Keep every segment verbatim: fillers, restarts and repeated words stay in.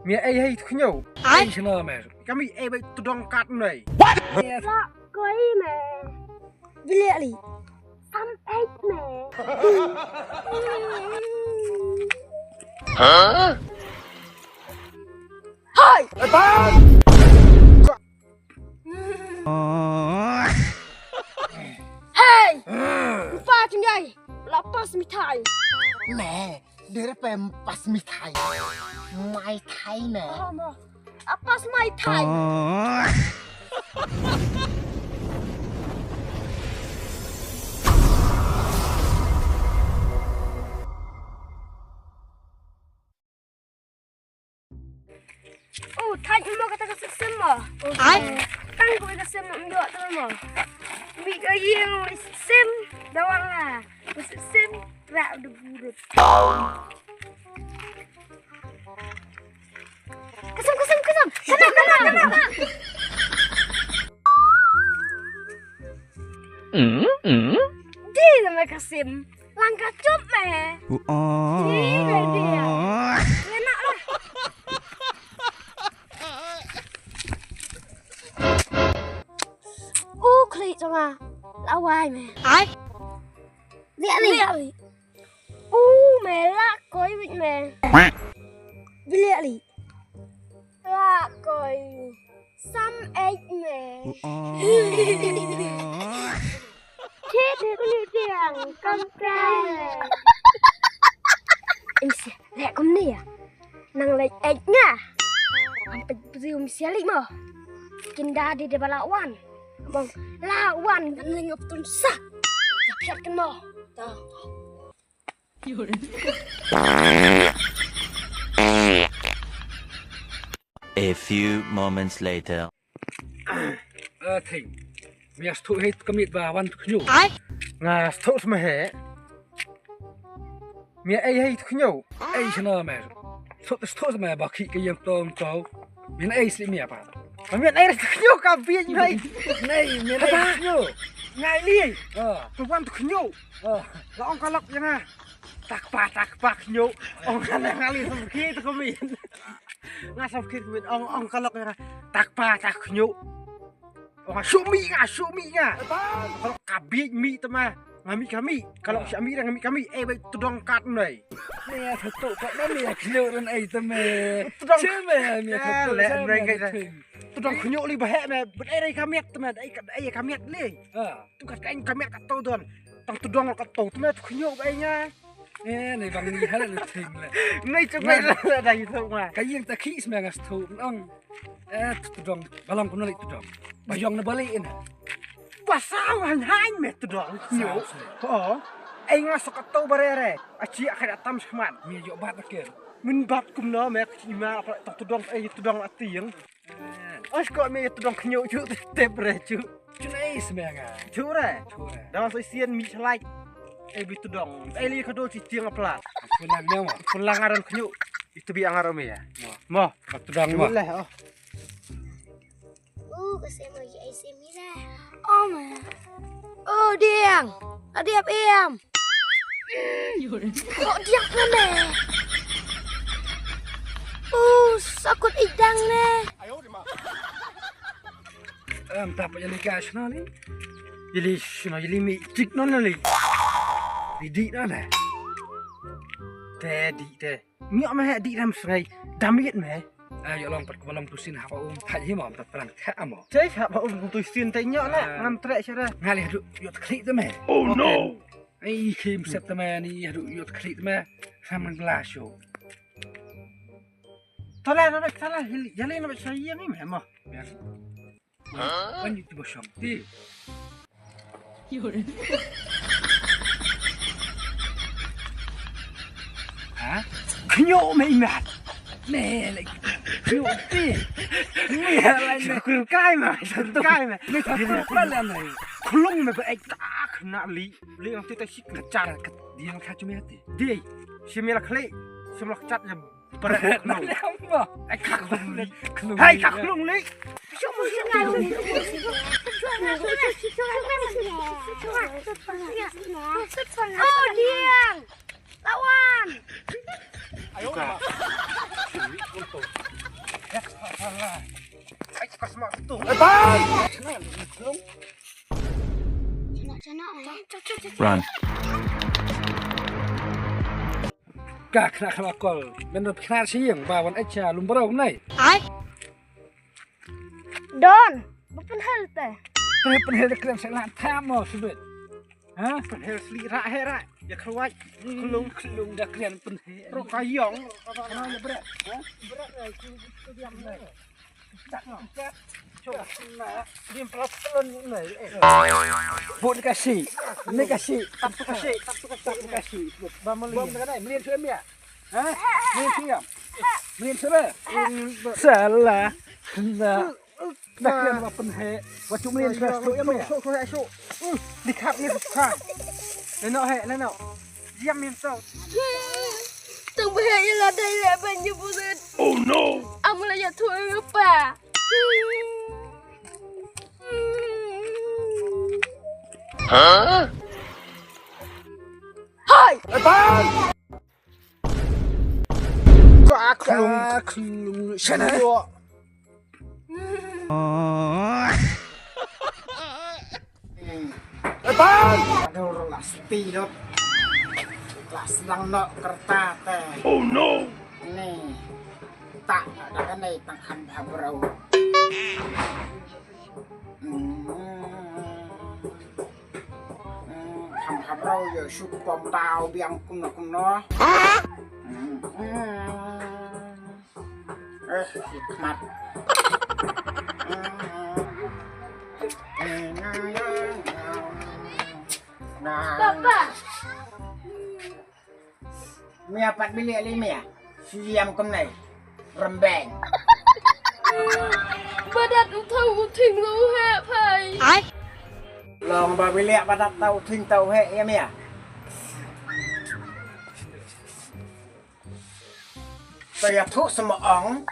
Mia ei hei khñiu. Ai shna me. Kami ei bai tudong kat nei. What? Koi me. Bilik li. Sam ei me. Hah? Hai. Hey! Mpa jngai, la pas mithai. Me, dere pe pas mithai. Mai thai me. Oh, mo. Apas mai thai. Oh, thai mo kata ka sim mo. Ai. Tang ko ka sim mo ndo to mo. Bi ka yeng sim dawang la. Sim ra de burut. Kasem, kasem, kasem. Kasem, kasem, kasem. Mm, mm. Di nama kasem. Langka cup me. Oh. Di me dia. Enak lah. Uh, klik sama. Lawai me. Ai. Lihat ni. Lihat ni. U me la koi wit me. Bilik li. La koi. Sam eit me. Chet de kuni tiang kam kai me. Im sia, lek kum ni ya. Nang lek eit nga. Am pet bri um sia li mo. Kinda di de bala wan. Bang la wan nang ngop tun sa. Ya piat kan mo. Tong. A few moments later. Eh, thing. Mia sthu hei kamit ba wan khñiu. Ai. Nga sthu sma he. Mia ei hei khñiu. Ei shna me. Sthu sthu sma ba khi ka yem tong tong. Min ei sli mia pa. Min ei khñiu ka bi ei. Nei, min ei khñiu. Ngai li. Ah. Tu wan khñiu. Ah. La ong ka lok ya nga. Tak pa, tak pa khñiu. Ong ka la ngali sum ki tu ko min. Nga sum ki tu min ong ong ka lok ya nga. Tak pa, tak khñiu. Ong nga shu mi nga, shu mi nga. Ka lok ka bi mi tu ma. Nga mi ka mi. Ka lok shu mi nga mi ka mi. Eh bai tudong kat nei. Ni ya tu kat nei ya khñiu ren ei tu me. Tudong. Che me ni ya tu. Le ren ei. Tudong khñiu li ba he me. Bai ei ka miat tu me. Ei ka miat li. Ah. Tu kat ka ing ka miat ka to don. Tang tudong ka to tu me tu khñiu ba ei nga. Eh, nei bang ni hala ni thing le. Nei chu mai la dai tu ma. Ka ing ta khi sma nga sthu ong. Eh, tudong balong kumno li tudong. Ba yong na bali in. Ba saw han han me tudong. Yo. Oh. Ei nga so ka to ba re re. A chi a ka tam sman. Mi yo bat ke. Min bat kumno me ka chi ma tang tudong ei tudong a tiang. Os ko me tu dong khñiu chu tep re chu. Chu nei sma nga. Chu re. Chu re. Da so sien mi chlai. Ei bi tu dong. Ei li ka do chi tiang apla. Pulang ne mo. Pulang aron khñiu. Itu bi angar me ya. Mo. Tu dong mo. Le oh. Uh, ka sem mo ai sem mi da. Oh ma. Oh diang. Adi ap em. Kok diak na me. Uh, sakut idang ne. Em, tap ya lika shna ni. Ili shna ili mi tik non li. Idi na ne. Te di te. Ngi me di ram srai. Damit me. Ah, yo long pat ko long tu sin ha um. Thai hi mo, tat prang tha mo. Chei ha um tu sin te nyo na. Ngam trek shara. Ngali hadu yo khli tu me. Oh no. Ai khim sep tama ni hadu yot khrit ma. Sam nang la sho. Tala na bek tala hili yale na bek sa yang ni ma mo. Wan ni tu bosong ti. Ha? Khñiu me imat. Me le khñiu ti. Me le me. Kur kai ma, kur kai ma. Me kur kai ma. Khulung me ba ek ta khna li. Li ang ti ta sik ka char ka di ang kha chu me ti. Di. Shi me la khle. Shi me la chat ya. Para khulung. Ai kha khulung li. Hai kha khulung li. Oh diang. Lawan. Ayo. Alah. Ai, ka sma tu. Eh, bang! Run. Ka khnang khnang kol. Men ro khnang sing ba wan acha lum bro nai. Ai. Don, ba pynhel te. Pynhel, pynhel de kren sa la tham mo subit. Ha? Pynhel sli ra he ra. Ya khluai. Klung, klung da kren pynhel. Ro ka yong. Ano ya bret. Ha? Bret ai ku ku diam nai. Tak tak. Chok na. Dim plat pelon nai. Bu ni kasi. Ni kasi. Tap tu kasi. Tap tu kasi. Tap tu kasi. Ba mali. Bom dengan ai. Mlien tu em ya. Ha? Mlien tu em. Mlien tu em. Salah. Nah. Dah kena ba pynhe. Ba tu mlien tu em ya. Sok sok sok. Di khap ni sok. Neno he, neno. Diam ni sok. Tang ba he ila dai le ban yu bulet. Oh no. Amula ya tu pa. Huh? Hai. Ka klung. Ka klung. Shana. Aduh, la sti dot. La sdang no kerta te. Oh no. Ni. Tak ada kan dai tang kham bha bro. Hmm. Hmm, kham bha bro ya shu pom tau biang kumno kumno. Hmm. Hmm. Eh, khmat. Papa. Mia pat bilik li mia. Siam kumnai. Rembeng. Badat u thau u thing lo he pai. Long ba bilik badat tau thing tau he ya mia. Taya thu sama ong.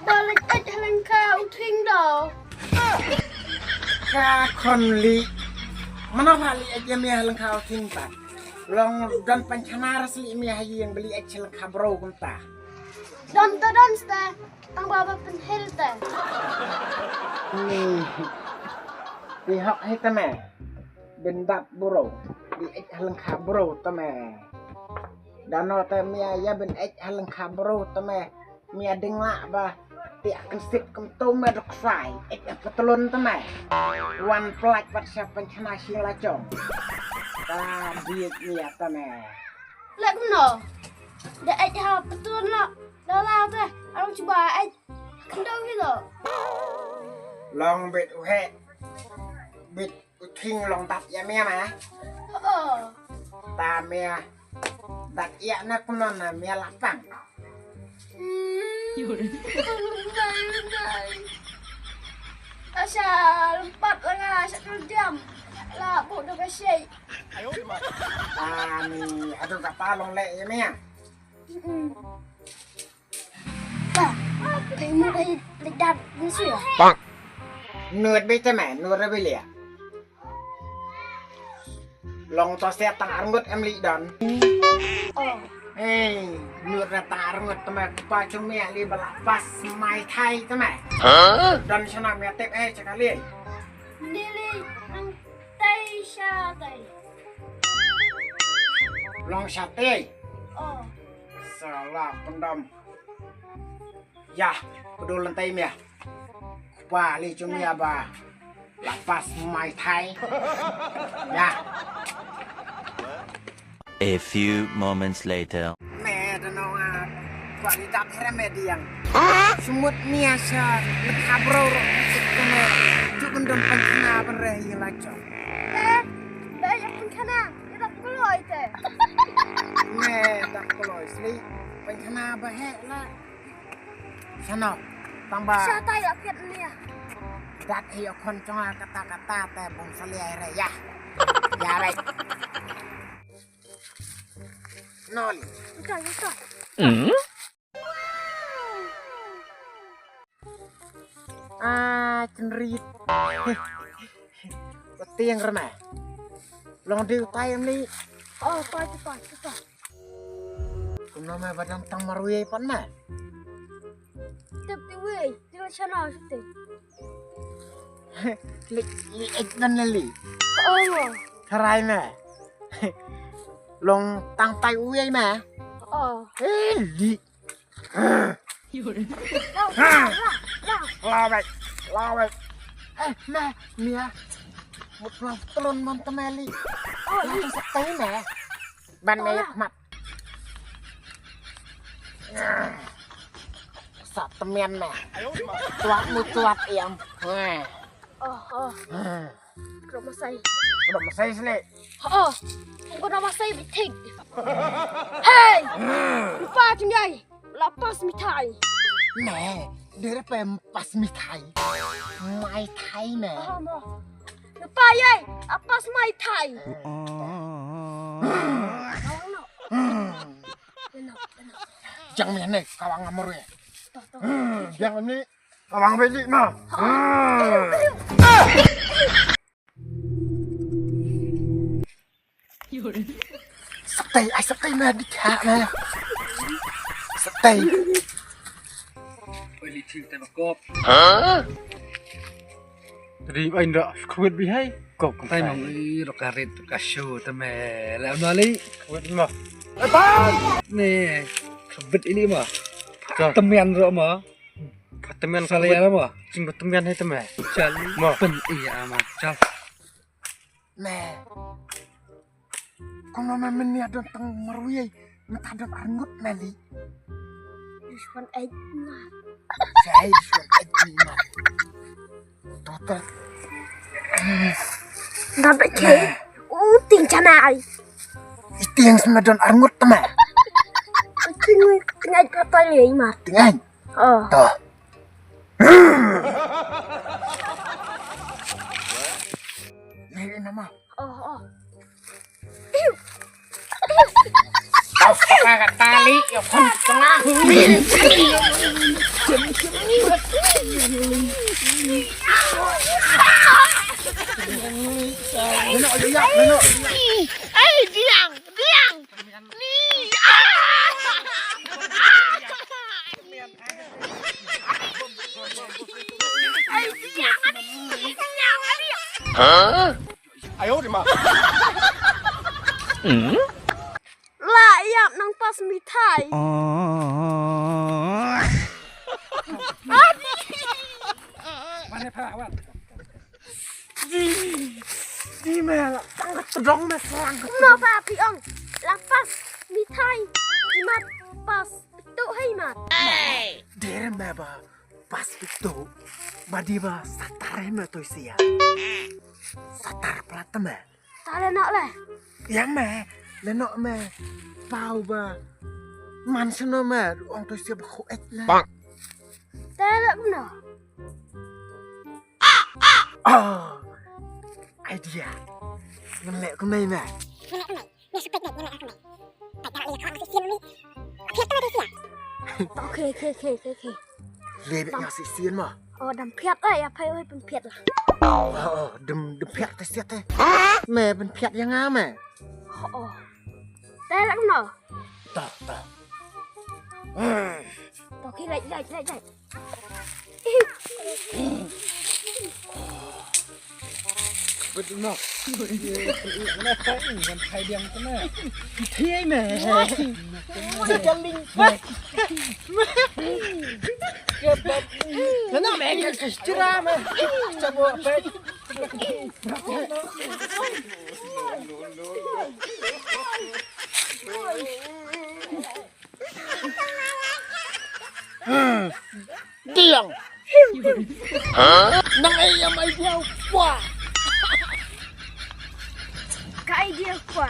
Balik aja lengka u thing do. Ka khon li. Mana ba li aja mia lengka u thing ta. Long don panchana ras li mia hayi yang beli aja lengka bro kumta. Don ta don sta. Tang ba ba pynhil ta. Ni. Di hok hai ta me. Bendat bro. Di aja lengka bro ta me. Dano te mia ya ben ek haleng khabro te me. Mia ding la ba ti akan sip kem tu me dok sai ek patlon te me. Wan plak pat siap penchana sing la chong. Ta biet mia te me. Lek no. Da ek ha patlon la. Da la te. Ang cuba ek. Kendau gitu. Long bit uhe. Bit. U thing long dat ïa mia ma. Oh. Ta mia. Dat ïa na kumno na mia lapang. Hmm. Nai, nai. Asha lempat la nga, asha tu diam. La bu do ka shei. Ani, aduh kata long leh ïa mia. Hmm. Ba, dei mu dei dei dad ni su ya. Bang. Nut bete me, nut re bele ya. Long to sia tang arngut em li don. Oh. Hey, nut re tang arngut te me pa chumi li bala pas mai thai te me. Hah? Don sana me tep eh cakali. Nili ang tai sha tai. Long sha tai. Oh. Salah pendam. Yah, pdul lynti mia. Kpa li jong mia ba la pas mai thai. Yah. A few moments later. Me da nong a ba li dap hera me diang. Sumut mia sha le khabro ro sik kene. Juk ndom pangkhana ban re hi la jong. Eh, ba ya pangkhana, ya dap kloi te. Me dap kloi sli. Pangkhana ba he la. Sano, tang ba. Sha tai la piat nia. Dat hi o khon chong a kata kata te bun salia re ya. Ya re. Nol. Uta, uta. Hmm? Ah, cenrit. Betiang rema. Long diu tai em ni. Oh, tai, tai, tai. Kumno me ba dang tang marwei pan me. Tip ti wei, ti la chana shuti. Li, li ek dan li. Oh. Tharai me. Long tang tai wei me. Oh. Eh, li. Lao, lao, lao. Lao wei, lao wei. Eh, me, mia. Mut lang telun mon temeli. Oh, ini setai me. Ban me mat. Sa temian me. Tuat mu tuat iam. Oh, oh. Kena masai. Kena masai sini. Oh, kena masai betik. Hey, lupa tinggal. Lepas mithai. Me, dia apa lepas mithai? Mai thai me. Oh, mo. Lepas ye, lepas mai thai. Kawang no. Kena, kena. Jang me ne, kawang amor ye. Toh, toh. Jang ni, kawang beli ma. Satai, ai satai na di kha na. Satai. Oi li thing te bakop. Hah? Tadi ai nda khwit bihai. Kop tai mang i rokarit kashu te me. La ma li. Khwit ma. Ai pan. Ni khwit ini ma. Temian ro ma. Temian kali ya ma. Sing temian hai temian. Chal. Ma. Pen iya ma. Chal. Me. Kono me men ni adon tang marwei. Me ta adon arngut me li. This one eight ma. Sai this one eight ma. Total. Nda ba ke. U ting chana ai. Iting me adon arngut me. Ting ting ai kata ye ma. Ting ai. Oh. Toh. Ni nama. Oh, oh. Kau suka kat tali, ya pun tengah. Menok, ya, menok. Ai, diang, diang. Ni. Ai, diang, ni. Diang, ni. Hah? Ayo, di ma. La ïap nang pas mithai. Adi. Mane pha wan. Di, di me la tang ka tdong me slang ka. No ba pi ong. La pas mithai. Imat pas tu hai mat. Der me ba. Pas pito. Ba di ba satar me toisia. Satar plat me. Tale nok le. Ya me. Le nok me. Pau ba. Man seno me. Ong toisia ba khu ek le. Tale no. Oh. Idea. Ngan leh kumne me. Ngan leh kumne. Ngan leh kumne. Ngan leh kumne. Peit ïa la ïa khawang shisien ni. Peit ïa la shisien. Okay, okay, okay, okay, okay. Leh beit ïa shisien mo. Oh, dam peit eh, ïa peit oi pynpeit la. Oh, oh, dam, dam peit te siat te. Me pynpeit ïa nga me. Oh, oh. Te la kumno? Ta, ta. To ki leh, leh, leh, leh. Bit mo. Ngan thai, ngan thai diang tu me. Thai me. Thai diang ling. Nana me ka kastira me. Chabo pe. Diang. Nang ai ïam ai diaw kwa. Ka ai diaw kwa.